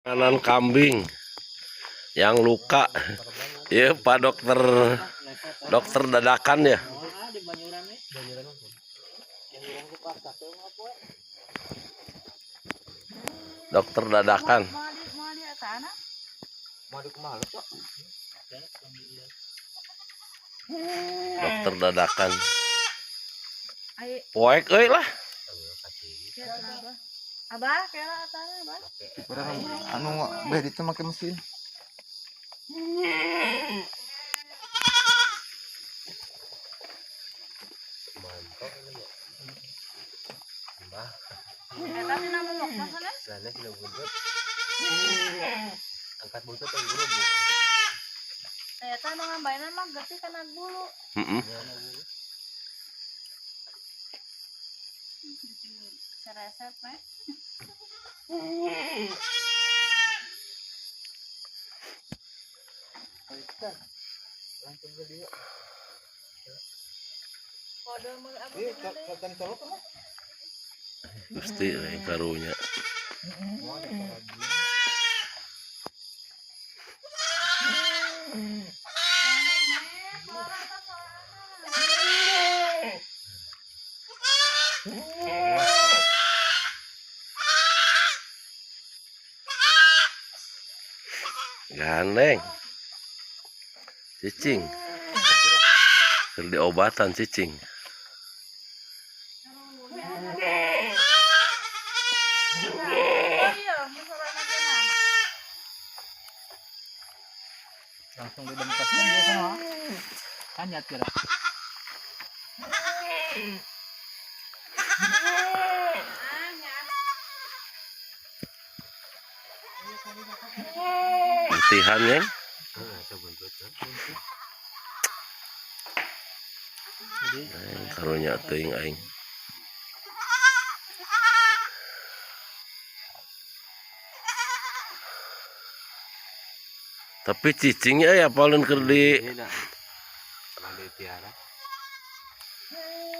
Kanan kambing yang luka ya Pak Dokter, dokter dadakan ya. Dokter dadakan. Dokter dadakan. Poek euy lah. Abah, kela atana, Abah. Kurang anu beh itu make mesin. Mantap ini ya. Mbah. Eta tina momok masana? Sana sila buntut. Angkat buntut yang bulu, Bu. Eta nu ngambaenan mah getih kana bulu. Heeh. Seresep meh. Langsung ke dia. Kode meuli abah. Gusti euy karunya. Gandeng. Cicing. Keur diobatan cicing. Langsung didempaskan dia sama. Kan ya kira. Latihan ya. Karunya teuing aing. Tapi cicingnya ya paling keur di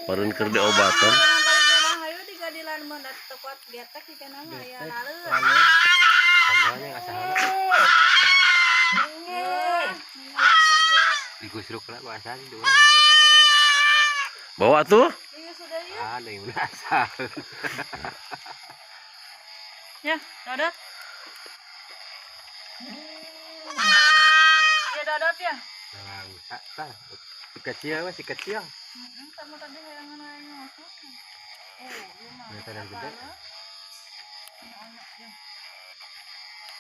paling keur diobatan. Hayu digadilan mun teu kuat getek dikena mah aya laleut. Digusruk lah bahasa di orang. Bawa tuh. Iya sudah ya. Ada yang asal. Ya, dodot. Ya dodot ya. Nah, si kecil mah si kecil. Heeh, kamu tadi hayangan hayang masuk. Oh, iya mah. Yang gede.